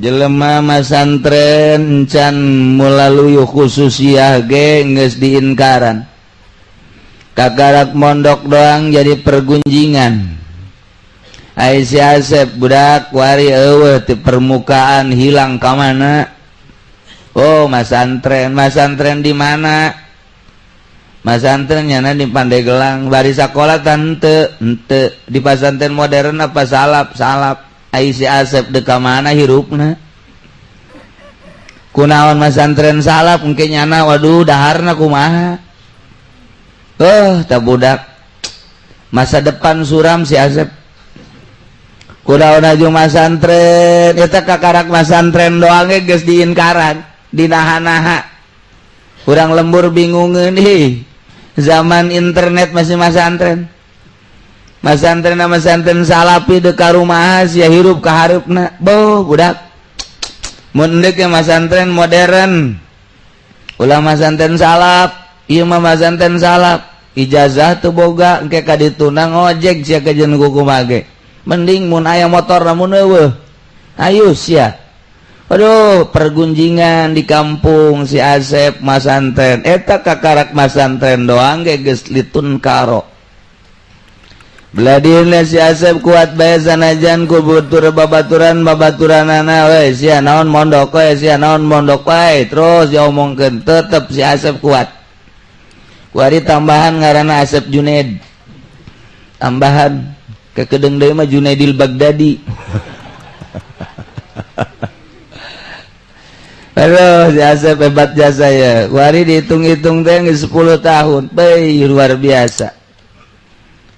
Jelema masantren encan melalui khususiyah ge geus diinkaran. Kakarak mondok doang jadi pergunjingan. Ai si Asep budak wari eueuh di permukaan, hilang ka mana? Oh, masantren. Masantren di mana? Masantren nyana di Pandeglang. Bari sakola tante ente di pasantren modern apa salaf? Salaf. Ai si Asep dek ka mana hirupna? Kunaon masantren salaf engke nyana? Waduh, daharna kumaha? Oh, tak budak masa depan suram si Asep. Kunaon aju masantren eta? Kakarak masantren doang ge geus diinkaran, dinaha-naha. Kurang lembur bingungeun ih, zaman internet masih masantren. Masantren masantren salafi dek ka rumah sia hirup ka hareupna? Boh, budak mun deuk masantren modern, ulah masantren salaf. Ieu mah masantren salaf, ijazah teu boga, engke ka dituna ngojek sia kajeun kumaha ge. Mending mun aya motor, namun euweuh ayo sia. Aduh, pergunjingan di kampung si Asep masantren eta. Kakarak masantren doang ge geus litun karo. Beladina si Asep kuat bae sanajan ku butur babaturan babaturanana we, sia naon mondok we, sia naon mondok wae, terus diomongkeun, tetep si Asep kuat. Kuari tambahan ngaranna Asep Junaid, tambahan kekedeng deui mah Junaidil Baghdadi. Aduh, si Asep hebat jasa ya. Kuari dihitung-hitung teh 10 tahun. Baik, luar biasa.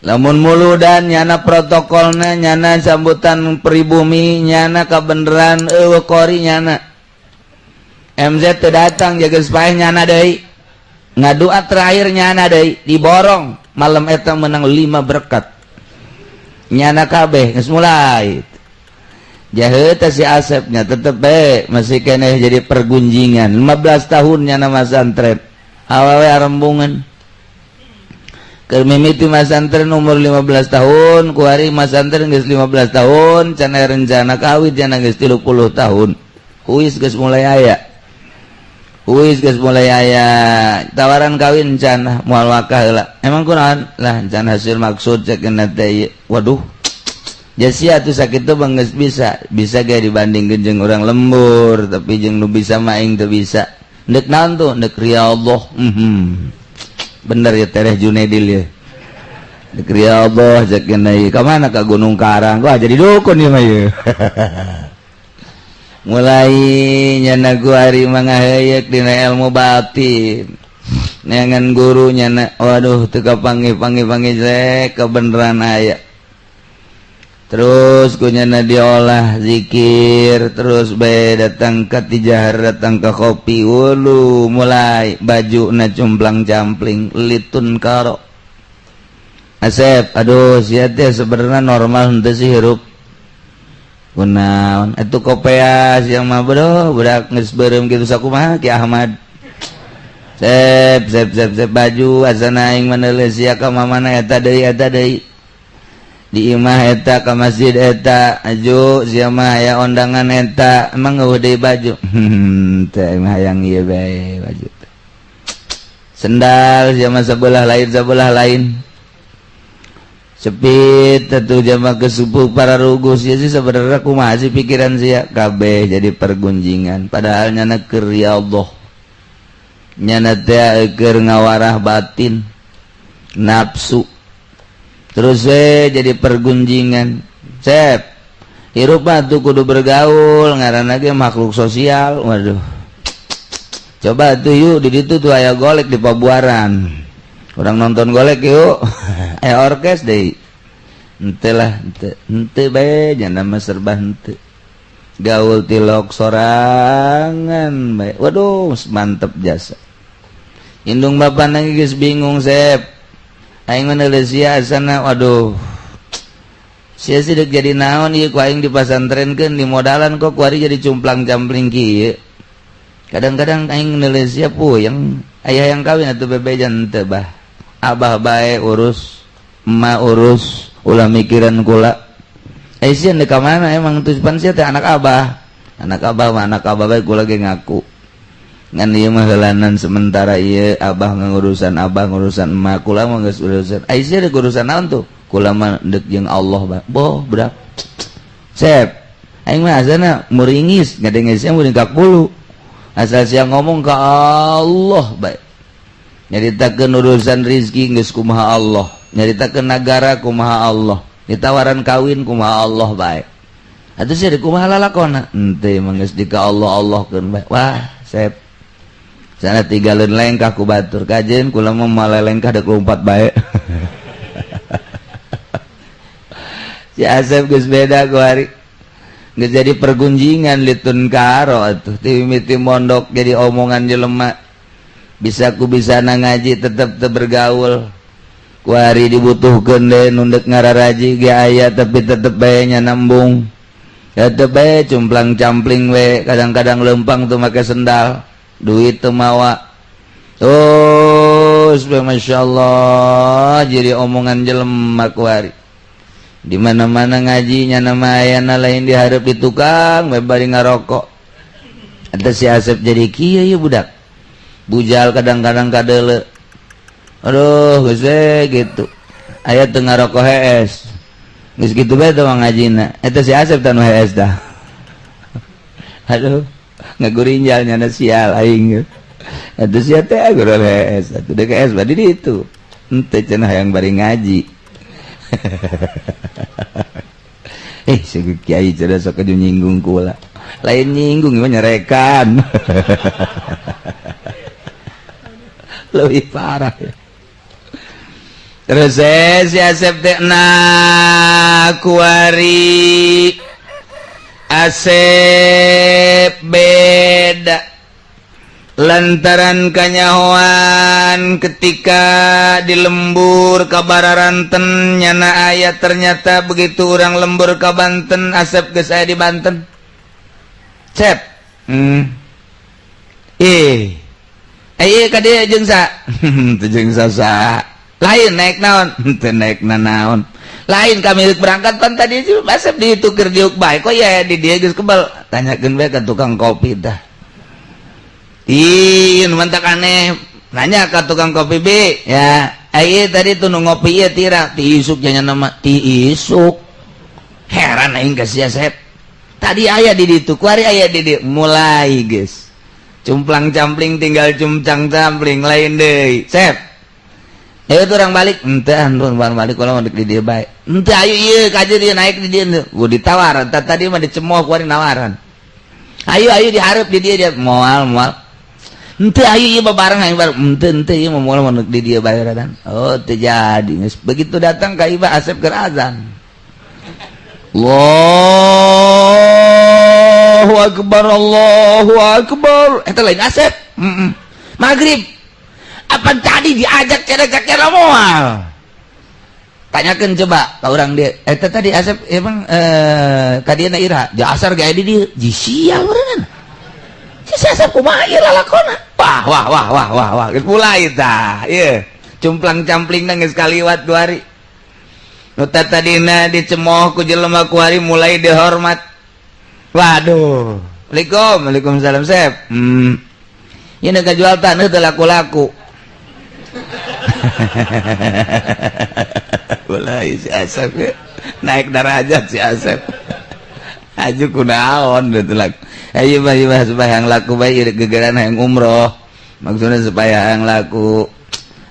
Lamun muludan nyana protokolna, nyana sambutan pribumi nyana, kabeneran eueuh kori nyana. MZ teu datang jaga supaya nyana deui. Ngadua terakhir nyana deui, diborong malam eta menang 5 berkat. Nyana kabeh geus mulai. Jahe si Asepnya tetep be masih keneh jadi pergunjingan. 15 tahun nyana masantren, awewe arembungan. Keur mimiti masantren umur 15 tahun, kuari masantren geus 15 tahun, can rencana kawin jana geus 30 tahun. Huis geus mulai aya, huis geus mulai aya tawaran kawin, can moal wakah heula. Emang kunaon lah? Can hasil maksud cek teh. Waduh, Jasia tuh sakit tuh bang, bisa bisa gak dibanding jeung orang lembur, tapi jeung nu bisa mah aing teu bisa. Ndek naon tuh? Ndek riyadhah. Bener ya, Tereh Junaidil ya. Ndek riyadhah cek ieu. Ka mana? Ka Gunung Karang. Wah, jadi dukun ieu mah ieu. Mulai nyana guari mangaheuyeuk dina ilmu batin, neangan guru nyana. Waduh, teu kapanggih panggih panggih rek kebenaran aya. Terus kunyana diolah zikir terus bae, datang ke tijahar, datang ke kopi wulu, mulai baju na cumplang campling litun karo. Asep, aduh, sia teh sebenarnya normal henteu sih hirup? Kunaon itu kopea siang mah? Bro, budak geus beureum kitu sakumaha Ki Ahmad? Sep sep sep sep, baju asana aing meneuleuh sia ka mamana, eta deui, eta deui, di imah eta, ka masjid eta, aju sia mah aya ondangan eta. Emang eueuh deui baju? Teh mah hayang ieu bae baju. Sendal sia mah sebelah lain, sebelah lain cepit tentu jama kesupu para rugus ya sih. Sebenarnya kumaha sih pikiran sia? Kabeh jadi pergunjingan, padahal nyana keur ya Allah, nyana teh keur ngawarah batin, nafsu terus we jadi pergunjingan. Sep, hirup mah tuh kudu bergaul, ngaranna ge makhluk sosial. Waduh, coba tuh yuk, di ditu tuh aya golek di Pabuaran, urang nonton golek yuk, aya orkes deui. Henteu lah, henteu henteu bae, nyana mah serba henteu. Gaul tilok sorangan bae. Waduh, mantep jasa. Indung bapana geus bingung. Sep, aing menulis sia sana. Waduh, sia sih dek jadi naon ieu? Ku aing dipasantrenkeun, di modalan, kok kuari jadi cumplang-campling kieu? Kadang-kadang aing nulis sia puyeng. Ayah yang kawin atuh bebejan. Teu bah, abah bae urus, emak urus, ulah mikiran kula. Eh, sia ka mana emang tuh? Pan sia teh anak abah. Anak abah mah anak abah bae kula ge ngaku. Ngan ieu mah heulanan sementara ieu abah ngurusan abah ngurusan emak kula mah geus urusan. Ai sia deuk urusan naon tuh? Kula mah deuk jeung Allah bae. Boh budak. Sep. Aing mah asana muringis ngadenge sia muring ka kulu. Asal sia ngomong ka Allah bae. Nyaritakeun urusan rizki geus kumaha Allah. Nyaritakeun nagara kumaha Allah. Ditawaran kawin kumaha Allah bae. Atuh sia kumaha lalakona? Henteu mah geus di ka Allah Allahkeun bae. Wah, sep. Sana tinggalin lengkah ku batur kajen kula mah malelengkah deuk lompat bae. Si Asep geus beda ku hari. Geus jadi pergunjingan litun karo atuh ti mimiti mondok jadi omongan jelema. Bisa ku bisa ngaji tetep teu bergaul. Kuari dibutuhkeun deui nu deuk ngararaji ge aya tapi tetep bae nya nembung. Tetep bae cumplang campling we, kadang-kadang lempang tuh make sendal, duit teu mawa. Terus we masyaallah jadi omongan jelema kuari. Di mana-mana ngaji nya nama ayana lain dihareup di tukang we bari ngarokok. Eta si Asep jadi kieu ieu budak. Bujal kadang-kadang kadeuleu. Aduh geus we gitu. Aya teu ngarokok hees. Geus kitu bae teh ngajina. Eta si Asep teh nu hees dah. Aduh, ngagurinjal nyana sial aing. Eta sia teh gurul hees. Atuh deuk hees badi ditu. Henteu cenah hayang bari ngaji. Si kiai cenah sok nyinggung kula. Lain nyinggung mah nyerekan. Lebih parah ya. Terus si Asep teh na kuari Asep beda lantaran kanyahoan ketika di lembur ka Bararanten nyana aya ternyata begitu urang lembur ka Banten Asep geus aya di Banten. Cep. Ayo ka dieu jeung sa. Teu jeung sa. Lain naik naon? Teu naik naon. Lain kami berangkat pan tadi Asep ditukar diuk bae kok ya di dieu geus kebal. Tanyakeun bae ka tukang kopi tah. Ih, nu mantak aneh. Nanya ka tukang kopi B, ya. Ayo tadi tuh nu ngopi ieu tira ti isuk nya nama ti isuk. Heran aing ka si Asep. Tadi aya di ditu, kuari aya di dieu. Mulai geus. Cumplang-campling tinggal cumcang-campling lain deui. Sep. Ayo tuh orang balik, ente antur balik kalau mau di dia baik. Ente ayo iya kaje dia naik di dia, gua ditawar. Tadi mah dicemooh kuari nawaran. Ayo ayo diharap di dia dia moal moal. Ente ayo iya bareng ayo bareng. Ente ente iya mau moal mau di dia bayaran. Oh terjadi. Begitu datang ka Iba Asep keur azan. Allahu akbar Allahu akbar. Eta lain Asep. Maghrib. Apa tadi diajak cerek-cerek moal? Tanyakan coba ke orang dia. Eta tadi Asep emang kadieu ira, jasar ge di dieu. Ji sial beuneunan. Si Asep kumaha ieu lalakona? Wah wah wah wah wah wah geus mulai tah. Ieu cumplang-campling geus kaliwat dua hari. Nu tadina dicemooh ku jelema ku hari mulai dihormat. Waduh. Waalaikum, waalaikumsalam Sep. Ieu nu jual taneuh teu laku-laku. Mulai si Asep ya. Naik derajat si Asep. Aju kunaon gitu laku. Ayo mah supaya yang laku bae gegeran hayang umroh. Maksudnya supaya yang laku.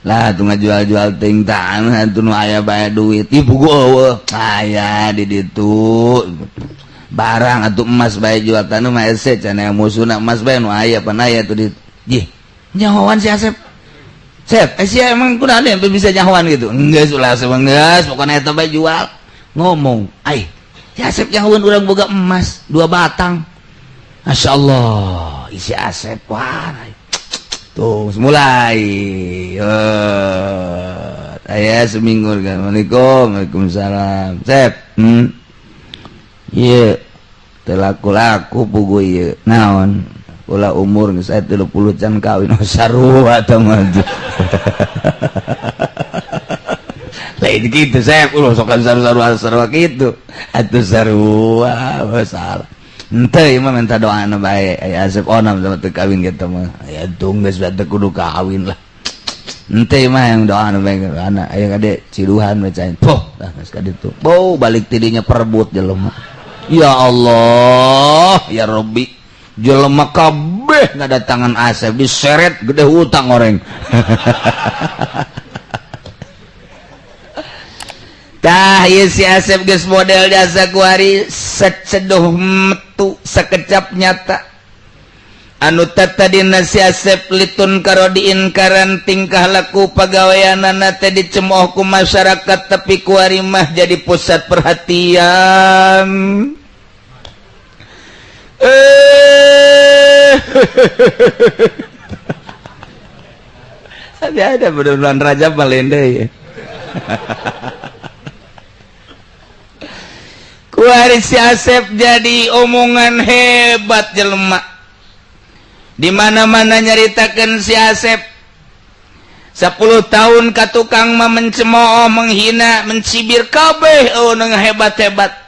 Lah tuh ngajual-jual ting tanah tuh nu aya bae duit. Ih pugu eueuh. Aya di ditu. Barang atuh emas bae jual tanah mah hese cenah musuhna emas bae nu aya pan aya tuh di. Jih, nyahoan si Asep. Sep, sia emang kunaon yang bisa nyahoan gitu? Enggak sulah Asep geus, pokona eta bae jual. Ngomong, ai, si Asep nyahoan urang boga emas 2 batang. Masyaallah, isi Asep wah. Tuh, mulai. Aya seminggu kan. Assalamualaikum, waalaikumsalam. Sep, Ieu teu laku-laku pugu ieu. Naon? Kula umur geus aya 30 can kawin. Oh, sarua teh mah. Lain gitu Sep, ulah sok sarua-sarua kitu. Atuh sarua, salah. Henteu, ieu mah minta doana bae. Aya Asep onam sama teu kawin kitu mah. Aya tunggu geus teu kudu kawin lah. Henteu mah yang doana bae, anak aya kade ciduhan bacain. Poh, dah geus ka ditu. Bau balik tidinya perebut jelema. Ya Allah, ya Rabbi. Jelema kabeh ngadatangan Asep diseret gede hutang orang. Tah ieu si Asep geus model jasa kuari seceduh metu sekecap nyata. Anu tadina si Asep litun karo diinkaran tingkah laku pagaweanana teh dicemooh ku masyarakat, tapi kuari mah jadi pusat perhatian. Tapi ada bulan Rajab malende ya. Kuari si Asep jadi omongan hebat jelema. Di mana-mana nyaritakeun si Asep. 10 tahun ka tukang mah mencemooh, menghina, mencibir kabeh eueuh hebat-hebat.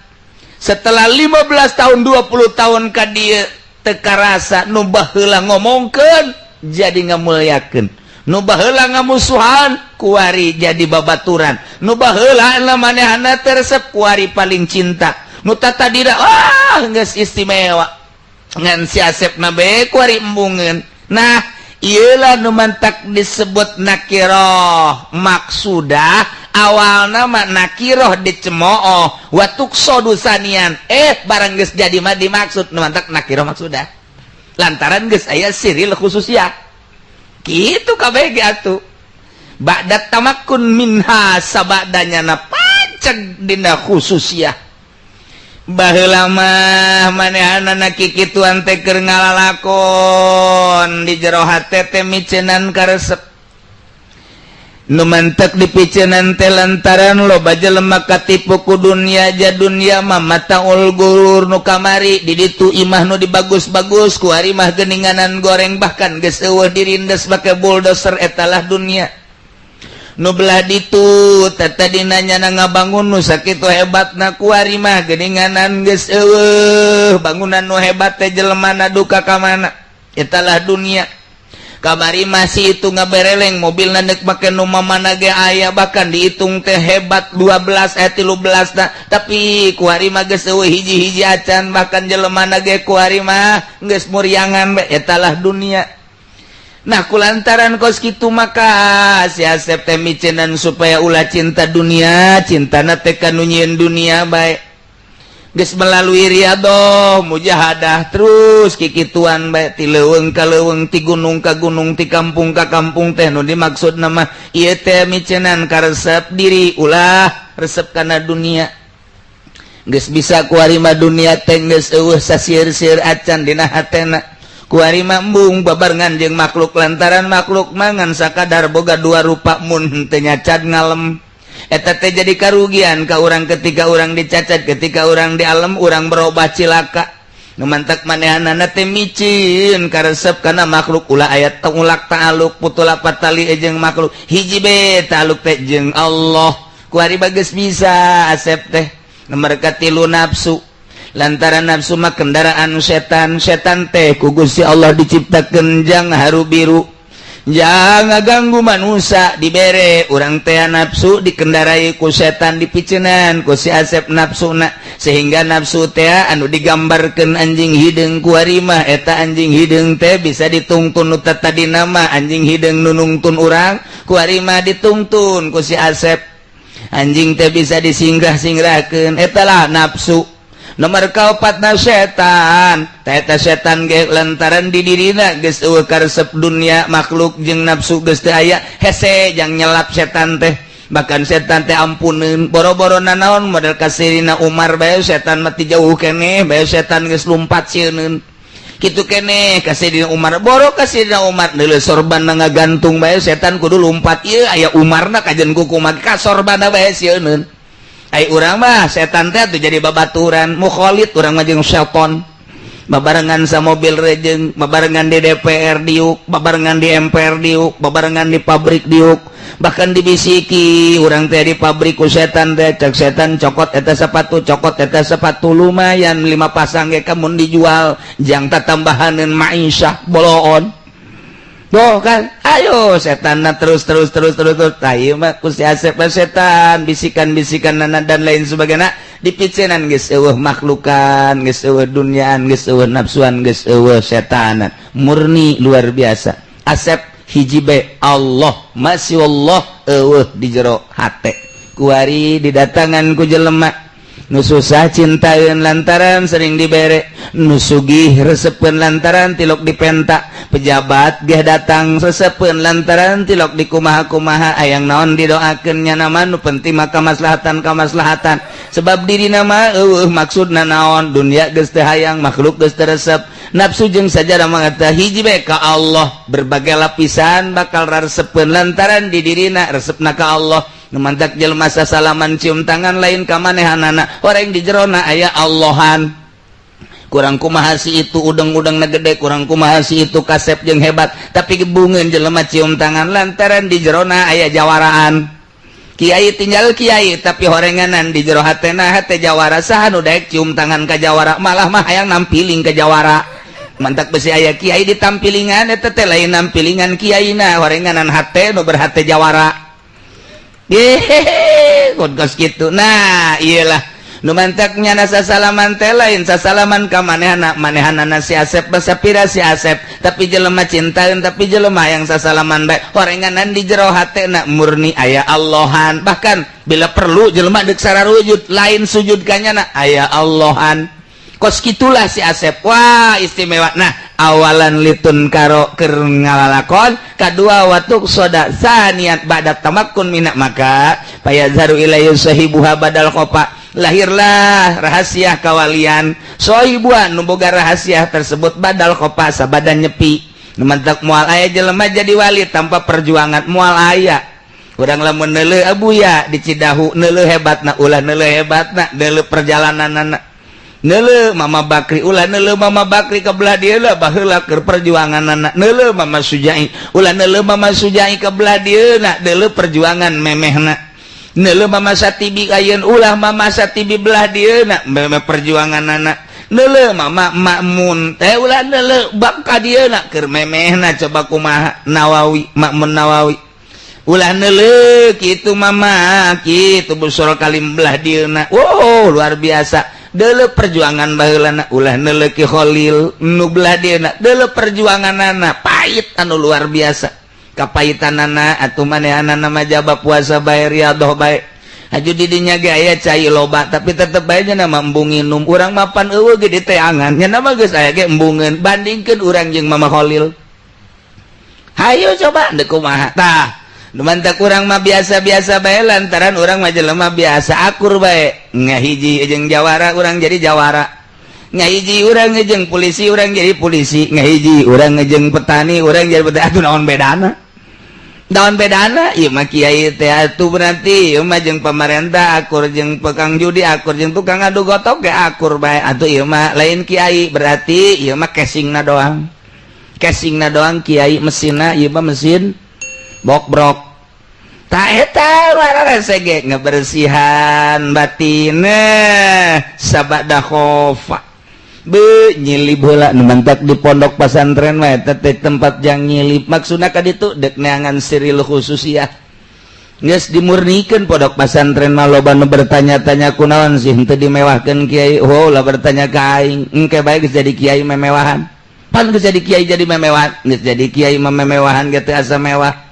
Setelah 15 tahun 20 tahun ka dieu teu karasa nu baheula ngomongkeun jadi ngamuliakeun, nu baheula ngamusuhan kuari jadi babaturan, nu baheula manehna teu resep kuari paling cinta, nu tatadina ah geus istimewa ngan si Asep na bae kuari embungeun. Nah ieulah nu mantak disebut nakiroh maksudah. Awalna mah nakiroh dicemooh wa tuqsadu sanian, barang geus jadi mah dimaksud nu mantak nakiroh maksudah lantaran geus aya siril khususiyah kitu kabeh ge atuh. Ba'da tamakkun minha sabadanya na panceg dina khususiyah. Baheula mah manehanana kikituan teh keur ngalalakon di jero hate teh miceunan karesep. Nu mantek dipiceunan teh lantaran loba jelema katipu ku dunya, ja dunya mah mataul gurur. Nu kamari di ditu imah nu dibagus-bagus kuari mah geuninganan goreng, bahkan geus eueuh dirindes make bulldozer, etalah dunia. Nu belah ditu tadina nyana ngabangun nu sakitu hebatna kuari mah geuninganan geus eueuh bangunan nu hebat teh jelemana duka ka mana, etalah dunia. Kamari masih itu ngabereleng mobil neuk make nu mamana ge aya, bahkan dihitung teh hebat 12 13 nah, tapi kuari mah geus eueuh hiji-hiji acan, bahkan jelemana ge kuari mah geus muriangan bae, etalah dunia. Nah kulantaran kos kitu maka si Asep teh miceunan supaya ulah cinta dunia, cintana teh ka nu nyieun dunia bae. Geus melalui riadoh mujahadah terus kikituan bae ti leuweung ka leuweung, ti gunung ka gunung, ti kampung ka kampung teh nu dimaksud nama ieu teh miceunan karesep diri ulah resep kana dunia. Geus bisa kuari mah dunia teh geus eueuh sasieur-sieur acan dina hatena. Kuari mah embung babarengan jeung makhluk lantaran makhluk mah ngan sakadar boga dua rupa mun henteu nyacad ngalem. Eta teh jadi karugian ka urang ketika urang dicacat, ketika urang dialem urang berubah cilaka. Nu mantak manehanana teh micin karesep kana makhluk ulah aya tengulak ta'aluk putula patali jeung makhluk hiji be ta'aluk teh jeung Allah. Kuari bageus bisa Asep teh nomor katilu nafsu. Lantaran nafsu mah kendaraan setan, setan teh ku Gusti Allah diciptakeun jang haru biru, jangan ganggu manusia, dibere urang teh nafsu dikendarai ku setan, dipiceunan ku si Asep nafsuna sehingga nafsu teh anu digambarkeun anjing hideung kuari mah eta anjing hideung teh bisa ditungtun nu tadina mah anjing hideung nu nungtun urang kuari mah ditungtun ku si Asep, anjing teh bisa disingrah-singrahkeun, etalah nafsu. Nomor kaopatna setan, eta setan ge lantaran di dirina geus eueuh karesep dunia makhluk jeung nafsu geus teu aya hese jang nyelap setan teh, bahkan setan teh ampuneun boro-boro nanaon model kasirina Umar bae setan mah ti jauh keneh bae setan geus lumpat sieuneun kitu keneh kasirina Umar, boro kasirina Umar deuleu sorban ngagantung bae setan kudu lumpat ieu aya Umarna kajen kukumaha ka sorbanna bae sieuneun. Ai urang mah setan teh atuh jadi babaturan mukhalid urang mah jeung setan. Babarengan sa mobil rejeng, babarengan di DPR diuk, babarengan di MPR diuk, babarengan di pabrik diuk. Bahkan dibisiki urang teh di pabrik ku setan teh. Cek setan, "Cokot eta sepatu, cokot eta sepatu, lumayan lima pasang ge kamun dijual jang tatambahaneun ma'isyah boloon." Tuh kan, ayo setan terus terus terus terus terus. Tahu mah ku si Asep setan bisikan-bisikan nana dan lain sebagainya dipicenan. Geus eueuh makhlukan, geus eueuh duniaan, geus eueuh nafsuan, geus eueuh setanan, murni luar biasa. Asep hiji be, Allah, masih Allah eueuh di jero hate. Kuari didatangan ku jelema nu susah, cintain lantaran sering dibere, nu sugih resepen lantaran tilok dipenta, pejabat ge datang resepen lantaran tilok di kumaha-kumaha, ayang naon didoakeun. Nya nama nu penting maka kamaslahatan kamaslahatan, sebab diri nama eueuh maksudna naon. Dunia geus teu hayang, makhluk geus teu resep, nafsu jeung sajadah mangata hiji bae ka Allah. Berbagai lapisan bakal resepeun lantaran di dirina resepna ka Allah. Mantak jelema salaman cium tangan lain ka manehanana, orang di jerona aya Allahan. Kurang kumaha si itu udeng-udeng na gede, kurang kumaha si itu kasep jeung hebat, tapi gebungeun jelema cium tangan lantaran di jerona aya jawaraan. Kiai tinggal kiai, tapi horenganan di jero hatena hate jawara. Saha nu daek cium tangan ka jawara? Malah mah hayang nampiling ke jawara. Mantak besi aya kiai ditampilingan, eta teh lain nampilingan kiaina, horenganan hate nu berhate jawara. Hehehe, kos gitu. Nah, iyalah nu mantaknya nasa salaman teh lain sasalaman ka manehana manehanana si Asep, basapira si Asep, tapi jelema cintaeun, tapi jelema yang sasalaman bae horenganan di jero hatena murni aya Allahan. Bahkan bila perlu jelema deuk sararujud, lain sujud kanyana, aya Allahan. Kos gitulah si Asep. Wah, istimewa. Nah, awalan litun karo keur ngalalakon, kadua watuk soda saniat ba'da tamakkun minak, maka payazharu ilayhi sahibuha badal khofa, lahirlah rahasia kawalian sohibuan nu boga rahasia tersebut badal khofa, sabadan nyepi. Nu mantak moal aya jelema jadi wali tanpa perjuangan, moal aya. Urang lamun neuleuh Abuya di Cidahu, neuleuh hebatna, ulah neuleuh hebatna, neuleuh perjalananana. Neuleuh Mama Bakri, ulah neuleuh Mama Bakri ke belah dieu lah, baheula keur perjuanganana. Neuleuh Mama Sujai, ulah neuleuh Mama Sujai ke belah dieu na, neuleuh perjuangan memehna. Neuleuh Mama Satibi ayeun, ulah Mama Satibi belah dieu na, memeh perjuanganana. Neuleuh Mama Makmun teh, ulah neuleuh bak ka dieu na, keur memehna. Coba kumaha Nawawi, Makmun Nawawi, ulah neuleuh kitu mama kitu busur kalim belah dieuna. Wow, luar biasa. Deuleu perjuangan baheulana. Ulah neuleuh Ki Khalil nu belah dieuna, deuleu perjuanganana pahit anu luar biasa kapaitanana. Atuh manehanana mah jaba puasa bae, riyadhah bae. Haju di dinya ge aya cai loba, tapi tetep bae nya mah embung nginum. Urang mapan eueuh ge diteangan, nya mah geus aya ge embungeun. Bandingkeun urang jeung Mama Khalil, hayu coba deuk kumaha tah. Mantap, urang mah biasa-biasa bae lantaran urang mah jelema biasa, akur bae. Ngahiji jeung jawara, urang jadi jawara. Ngahiji urang jeung polisi, urang jadi polisi. Ngahiji urang jeung petani, urang jadi petani. Atuh naon bedana, naon bedana? Ieu mah kiai teh atuh berarti ieu mah jeung pemerintah akur, jeung tukang judi akur, jeung tukang adu gotok ge akur bae. Atuh ieu mah lain kiai, berarti ieu mah casingna doang, casingna doang kiai, mesinna ieu mah mesin bokbrok. Tak eta sege ngebersihan batin sabada khofa be nyilib heula. Nu mantak di pondok pesantren mah eta teh tempat jang nyilib, maksudna ka ditu dek neangan siril khususiyah. Geus dimurnikeun pondok pesantren mah. Loba nu bertanya-tanya, kunaon sih henteu dimewahkeun kiai? Oh, lah bertanya ka aing, engke bae geus jadi kiai memewahan. Pan geus jadi kiai jadi memewahan, geus jadi kiai mah memewahan ge teu asa mewah.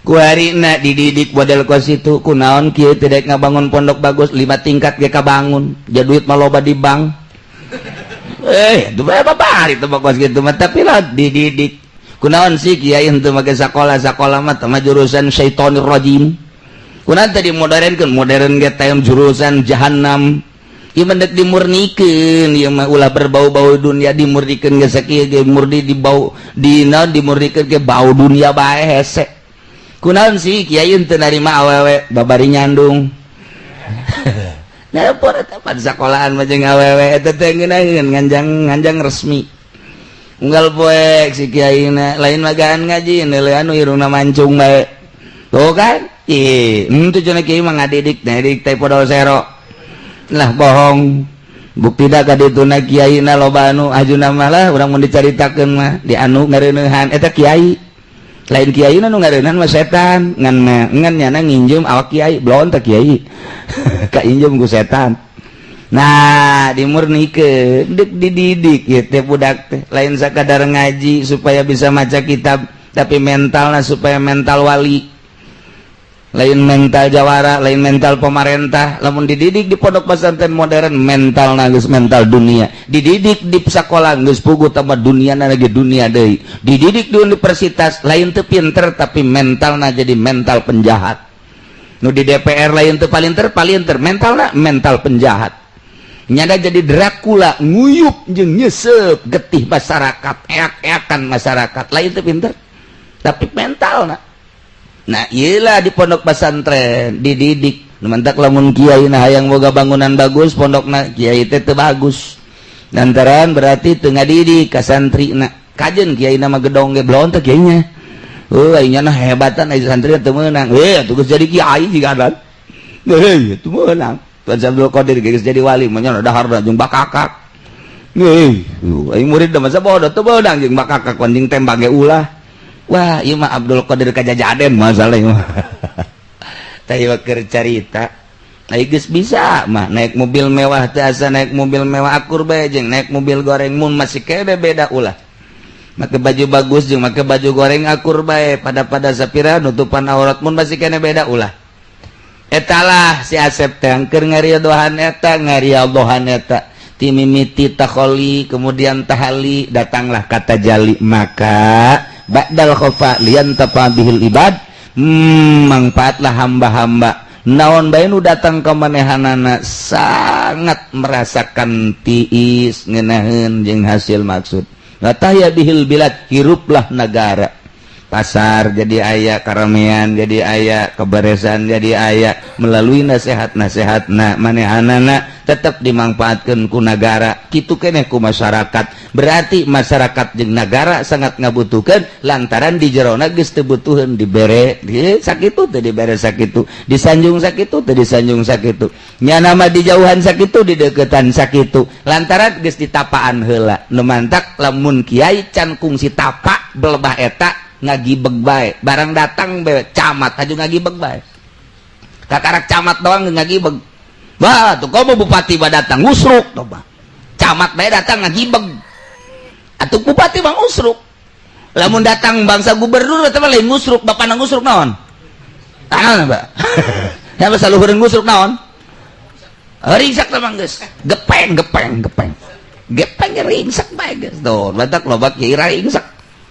Kuarina dididik model kos itu. Kunaon kieu tidak ngabangun pondok bagus, lima tingkat ge kabangun, ja duit mah loba di bank. Eh, itu berapa hari itu kos gitu mah. Tapi lah dididik, kunaon sih kiai henteu make sakola? Sakola mah mah jurusan syaitonir rajim. Kunaon tadi modernkeun? Modern ge teh jurusan jahanam. Ieu mah dek dimurnikeun, ieu mah ulah berbau-bau dunia. Dimurnikeun ge sakieu ge murni di bau di naon, dimurnikeun ge bau dunia bae hese. Kunaon sih kiai teu narima awewe babari nyandung? Nelpon eta pan sekolahan mah jeung awewe eta teh ngeunaheun nganjang nganjang resmi. Unggal poek si kiai na lain magaan ngaji, neuleuh anu irungna mancung bae. Tuh kan? Ih, henteu cenah kiai mah ngadidik, ngadidik teh podol sero. Lah, bohong. Bukti da kadituna kiai na loba anu ajuna mah lah urang mun dicaritakeun mah di anu ngareuneuhan eta kiai. Lain kiai nu ngareuneuhan mah setan, ngan ngan nyana nginjem awak kiai, belon teh kiai. Kainjem ku setan. Nah, dimurnikeun, deuk dididik ieu teh budak teh lain sakadar ngaji supaya bisa maca kitab, tapi mentalna supaya mental wali. Lain mental jawara, lain mental pemerintah. Lamun dididik di pondok pesantren modern, mental geus mental dunia. Dididik di sekolah geus puguh tambah dunia lagi dunia deui. Dididik di universitas lain teu pinter, tapi mentalna jadi mental penjahat. Nu di DPR lain teu palinter palinter, mentalna mental penjahat. Nyada jadi Dracula, nguyup jeung nyesep getih masyarakat, eak-eakan masyarakat. Lain teu pinter, tapi mentalna. Nah, iyalah di pondok pesantren dididik. Mantak lamun kiai nah hayang boga bangunan bagus pondokna, kiai teh teu bagus. Lantaran berarti teu ngadidik ka santrina. Kajen kiai nama gedong ge belon teh kiainya. Oh, aing nah hebatan ai santri teu meunang. Eh, atuh geus jadi kiai jiga dan. Heuh, teu meunang. Tuan Abdul Qadir geus jadi wali mah nya dahar jeung bakakak. Heuh, aing murid masa bodoh teu meunang jeung bakakak anjing tembak ge ulah. Wah, ieu mah Abdul Qadir kajajaden masalah ieu mah. Tah, ieu keur carita. Ai geus bisa mah naik mobil mewah teh, asa naik mobil mewah akur bae jeung naik mobil goreng, mun masih kene beda ulah. Make baju bagus jeung make baju goreng akur bae, pada pada sapira nutupan aurat, mun masih kene beda ulah. Etalah si Asep teh keur ngaridohan eta, ngaridohan eta timimiti takholi, kemudian tahali, datanglah kata jali, maka ba'dal khofa liyantafa bihil ibad, manfaatlah hamba-hamba. Naon bae nu datang ke manehanana sangat merasakan tiis, ngenaheun jeung hasil maksud. Tahya bihil bilad, hiruplah negara, pasar jadi aya, karamean jadi aya, keberesan jadi aya melalui nasihat-nasihat. Nah, manehanana tetap dimanfaatkan ku negara, kitu keneh ku masyarakat. Berarti masyarakat jeung negara sangat ngabutuhkan, lantaran di jerona geus teu butuheun dibere di sakitu teh, dibere sakitu, disanjung sakitu teh, disanjung sakitu, nyana mah dijauhan sakitu, dideketan sakitu, lantaran geus ditapaan heula. Nu mantak lamun kiai can kungsi tapa belebah eta ngagibeg bae, barang datang bae camat aju ngagibeg bae, kakarak camat doang ngagibeg. Wah, tuh komo bupati ba datang ngusruk tuh bah. Camat bae datang ngagibeg atuh, bupati bang usruk. Lamun datang bangsa gubernur eta mah lain ngusruk, bapana ngusruk naon? Tangan ba ya, masa luhureun ngusruk naon? Ringsak teh mah geus gepeng gepeng gepeng gepeng, ringsak bae geus tuh. Batak loba kiai ringsak.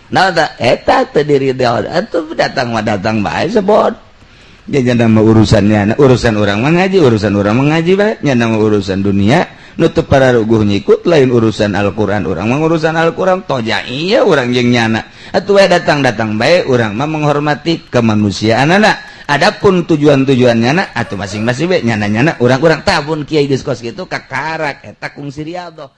Nah, eta teu diri atuh, datang mah datang bae sebot. Jadi nama urusannya urusan orang mengaji, urusan orang mengaji bae nya, nama urusan dunia nutup para ruguh nyikut, lain urusan Al-Qur'an. Urang mah urusan Al-Qur'an toja, iya urang jeung nyana atuh we datang-datang bae, urang mah menghormati kemanusiaan anak. Adapun tujuan-tujuannya na atau masing-masing bae nyana-nyana urang-urang tabun kiai geus kos kitu kakarak eta kungsi riyadhah.